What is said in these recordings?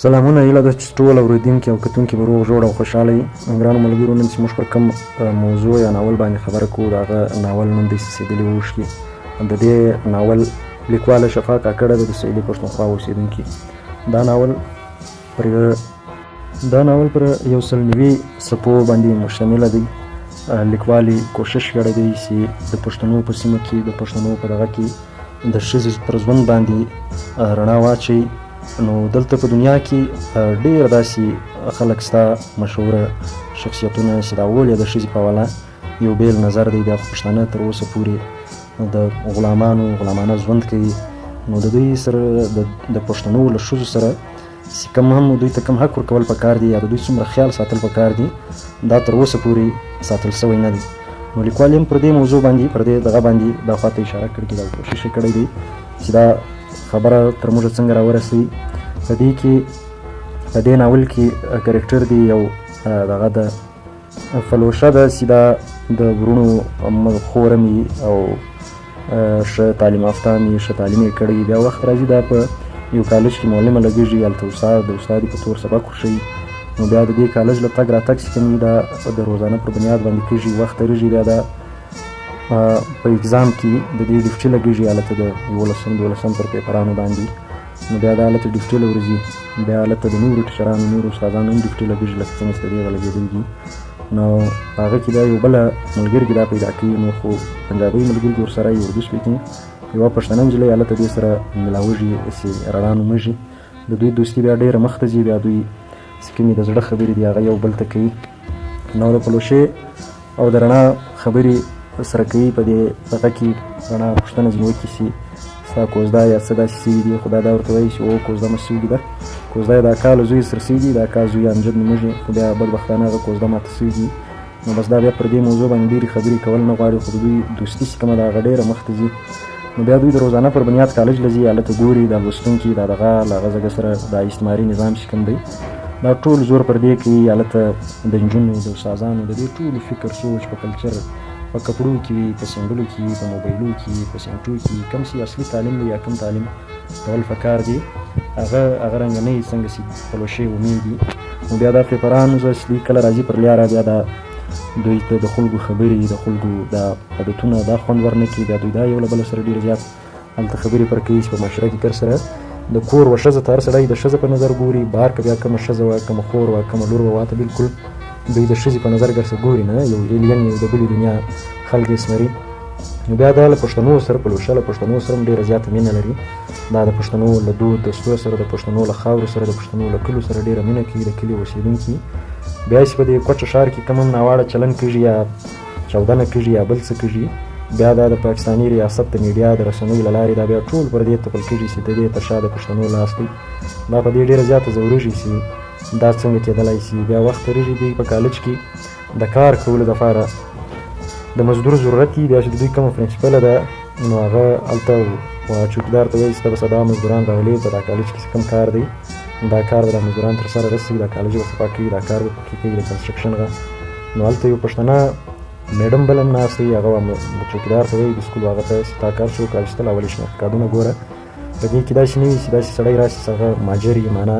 سلامونه، هیله ده چې ټول اورېدونکي او کتونکي به روغ جوړ او خوشحاله وي. ګرانو ملګرو، نن چې موږ پر کوم موضوع یا ناول باندې خبره کوو، د هغه ناول نوم دی سیدلي اوښکې. د دې ناول لیکواله شفا کاکړه ده، د سویلي پښتونخوا اوسېدونکي. دا ناول پر دا ناول پر 190 صفحو باندې مشتمله دی. لیکوالي کوشش کړی دی چې د پښتنو په سیمه کې، د پښتنو په دغه کې د ښځې پر ژوند باندې رڼا واچوي. نو دلته په دنیا کې ډېر داسې خلک سته، مشهوره شخصیتونه، چې دا ولې د ښځې په حواله یو بېل نظر دی. بیا خو پښتانه تر اوسه پورې د غلامانو غلامانه ژوند کوي. نو د دوی سره، د پښتنو له ښځو سره چې کوم هم دوی ته کوم حق ورکول پکار دي یا د دوی څومره خیال ساتل پکار دي، دا تر اوسه پورې ساتل شوی نه دی. نو لیکوال هم پر دې موضوع باندې، پر دې دغه باندې دا خواته اشاره کړې ده او کوشش یې کړی دی چې دا خبره تر موږ څنګه راورسوي. په دې کې، په دې ناول کې کرکټر دی یو دغه د فلوشه ده چې دا د وروڼو خور مي او ښه تعلیم یافته مي، ښه تعلیم یې کړی. بیا وخت راځي، دا په یو کالج کې معلمه لګېږي، هلته استاد د استادې په تور سبق ورښيي. نو بیا د دې کالج له تګ راتګ چې کوم دا د روزانه پر بنیاد باندې کېږي. وخت تېرېږي، بیا دا په اګزام کې د دې ډیوټي لګېږي، هلته د 11، 12 پر پیپرانو باندې. نو بیا دا هلته ډیوټي له ورځي، بیا هلته د نورو ټیچرانو، نورو استادانو هم ډیوټي لګېږي، لکه څنګه چې د دې لګېدل دي. نو په هغه کې دا یو بله ملګري دا پیدا کوي. نو خو پنجابۍ ملګري ورسره یو اردو سپیکینګ یوه پښتنه نجلۍ هلته دې سره ملاوږي چې رڼا نومېږي. د دوی دوستي بیا ډېره مخته ځي، بیا دوی چې کومې د زړه خبرې دي، هغه یو بل ته کوي. نو د پلوشې او د رڼا خبرې سره کوي. په دې دغه کې رڼا پوښتنه ځینې وکړي چې ستا کوزده یا څه داسې سوي دي، خو دا ورته وایي چې او کوزده مه سوي ده، کوزده یې د اکا له زوی سره سوي دي، د اکا زوی امجد نومېږي، خو بیا بدبختانه هغه کوزده ماته سوي دي. نو بس دا بیا پر دې موضوع باندې ډېرې خبرې کول نه غواړي، خو د دوی دوستي چې کومه ده، هغه ډېره مخته ځي. نو بیا دوی د روزانه پر بنیاد کالج له ځي، هلته ګوري دا لوستونکي دا دغه له هغه ځګه سره دا استعماري نظام چې کوم دی، دا ټول زور پر دې کوي. هلته د نجونو، د استادانو، د دې ټولو فکر سوچ په کلچر، په کپړو کې وي، په سینډلو کې وي، په موبایلو کې وي، په سینټو کې وي. کوم چې اصلي تعلیم دی یا کوم تعلیم کول پکار دی، هغه رنګه نه وي څنګه چې پلوشې امید دي. نو بیا دا پیپران چې دوی کله راځي پر لیاره، بیا دا دوی ته د خلکو خبرې، د خلکو دا عادتونه دا خوند ورنه کړي. بیا دوی دا یو له بله سره ډېر زیات هلته خبرې پر کوي چې په معاشره کې کر سره د کور و ښځه ته هر سړی د ښځه په نظر ګوري، بهر که بیا کومه ښځه وه، کومه خور وه، کومه لور وه، واته بالکل دوی د ښځې په نظر ګرځه ګوري نه، یو ایلین، یو د بلې دنیا خلک یې شمېري. نو بیا دا له پښتنو سره، پلوشه له پښتنو سره هم ډېره زیاته مینه لري. دا د پښتنو له دود دستور سره، د پښتنو له خاورو سره، د پښتنو له کلو سره ډېره مینه کوي، د کلي اوسېدونکي. بیا چې په دې کوټه ښار کې کوم هم ناوړه چلن کېږي یا چاودنه کېږي یا بل څه کېږي، بیا دا د پاکستاني ریاست د میډیا د رسنیو له لارې دا بیا ټول پر دې تپل کېږي چې د دې تر شا د پښتنو لاس دی. دا په دې ډېره زیاته ځورېږي چې دا څنګه کېدلای شي. بیا وخت تېرېږي، دوی په کالج کې د کار کولو دپاره د مزدور ضرورت وي. بیا چې د دوی کومه پرنسپله ده، نو هغه هلته چوکیدار ته وایي چې ته به سبا مزدوران راولې، په دا کالج کې کوم کار دی، دا کار به دا مزدوران تر سره رسوي، دا کالج به صفا کوي، دا کار به پکې کوي، د کنسټرکشن غه. نو هلته یو پښتنه میډم بل هم ناست دی، هغه چوکیدار ته وایي د سکول هغه ته چې تا کار څوک راویستل، اولې شناخت کارډونه ګوره. په دې کې داسې نه وي چې داسې سړی راشي چې هغه ماجر یي، معنا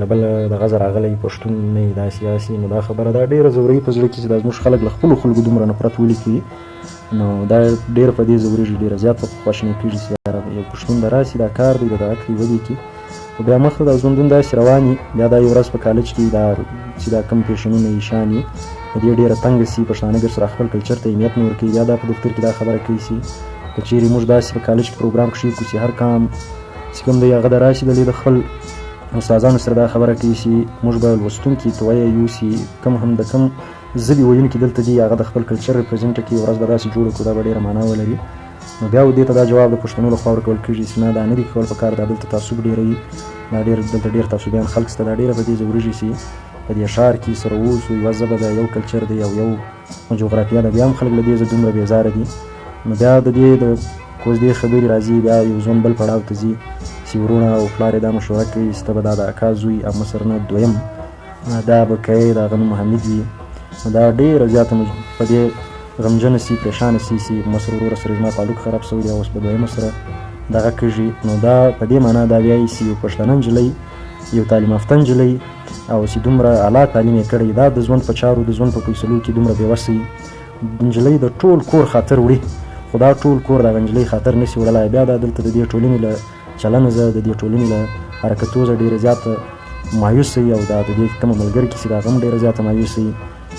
له بله دغه ځای راغلی، پښتون نه وي، داسې داسې. نو دا خبره دا ډېره ځوروي په زړه کې چې دا زموږ خلک له خپلو خلکو دومره نفرت ولې کوي. نو دا ډېر په دې ځورېږي، ډېره زیاته خواشینې کېږي چې یاره یو پښتون د راشي، دا کار دی، د دغه کړي ودې کې. خو بیا مخته دا ژوندون داسې روان وي. بیا دا یو ورځ په کالج کې دا چې دا کوم فیشنونه یې شان وي، په دې ډېره تنګه سي. پښتانه ګر سره خپل کلچر ته اهمیت نه ورکوي. بیا دا په دفتر کې دا خبره کوي چې که چیرې موږ داسې په کالج کې پروګرام کښېږدو چې هر کام چې کوم دی هغه د راشي د خپل استادانو سره دا خبره کوي چې موږ به لوستونکي ته وایي یوسي، کوم هم د کوم ژبې ویونکي دلته دي، هغه د خپل کلچر ریپرزینټ کوي، ورځ به داسې جوړه کړو، دا به ډېره معنا ولري. نو بیا دې ته دا جواب د پښتنو له خوا ورکول کېږي چې نه، دا نه دي کول پکار، دا دلته تعصب ډېروي، دا ډېر دلته ډېر تعصبیان خلک شته. دا ډېره په دې ځورېږي چې په دې ښار کې سره اوسو، یوه ژبه ده، یو کلچر دی او یو جغرافیه ده، بیا هم خلک له دې ځایه دومره بېزاره دي. نو بیا د دې د کوزدې خبرې راځي، بیا یو ژوند بل پړاو ته ځي چې وروڼه او پلار یې دا مشوره کوي چې ته به دا د اکا زوی او مصر نه دویم دا به کوې، د هغه نوم حمید وي. نو دا ډېره زیاته په دې غمجنه سي، پرېشانه سي چې مصر وروره سره زما تعلق خراب سوی دی، اوس به دویمه سره دغه کېږي. نو دا په دې معنا دا وایي چې یو پښتنه نجلۍ یو تعلیم یافته نجلۍ او چې دومره اعلی تعلیم یې کړی، دا د ژوند په چارو، د ژوند په فیصلو کې دومره بې وسه وي. نجلۍ د ټول کور خاطر وړي، خو دا ټول کور د هغه نجلۍ خاطر نشي وړلای. بیا دا دلته د دې ټولنې له چلنه زه، د دې ټولنې له حرکتو زه ډېره زیاته مایوسه وي، او دا د دې کومه ملګرې کې چې د هغه هم ډېره زیاته مایوسه وي.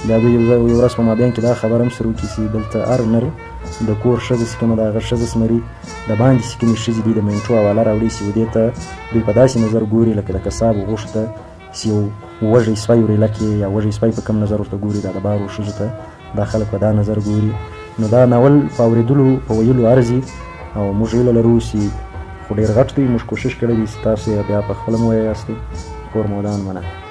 بیا دوی یو ورځ په مابین کې دا خبره هم سره وکړي چې دلته هر نر د کور ښځه چې کومه ده هغه ښځه شمري، د باندې چې کومې ښځې دي د منټو حواله راوړي چې ودې ته دوی په داسې نظر ګوري لکه د کسابو غوښو ته چې یو وږی سپی ورېله کې یا وږی سپی په کوم نظر ورته ګوري، دا د بارو ښځو ته دا خلک په دا نظر ګوري. نو دا ناول په اورېدلو په ویلو ارزي، او موږ هیله لرو چې خو ډېر غټ دی، موږ کوشش کړی دی چې تاسو یې بیا په خپله مو ویاستئ. کور مو ودان، مننه.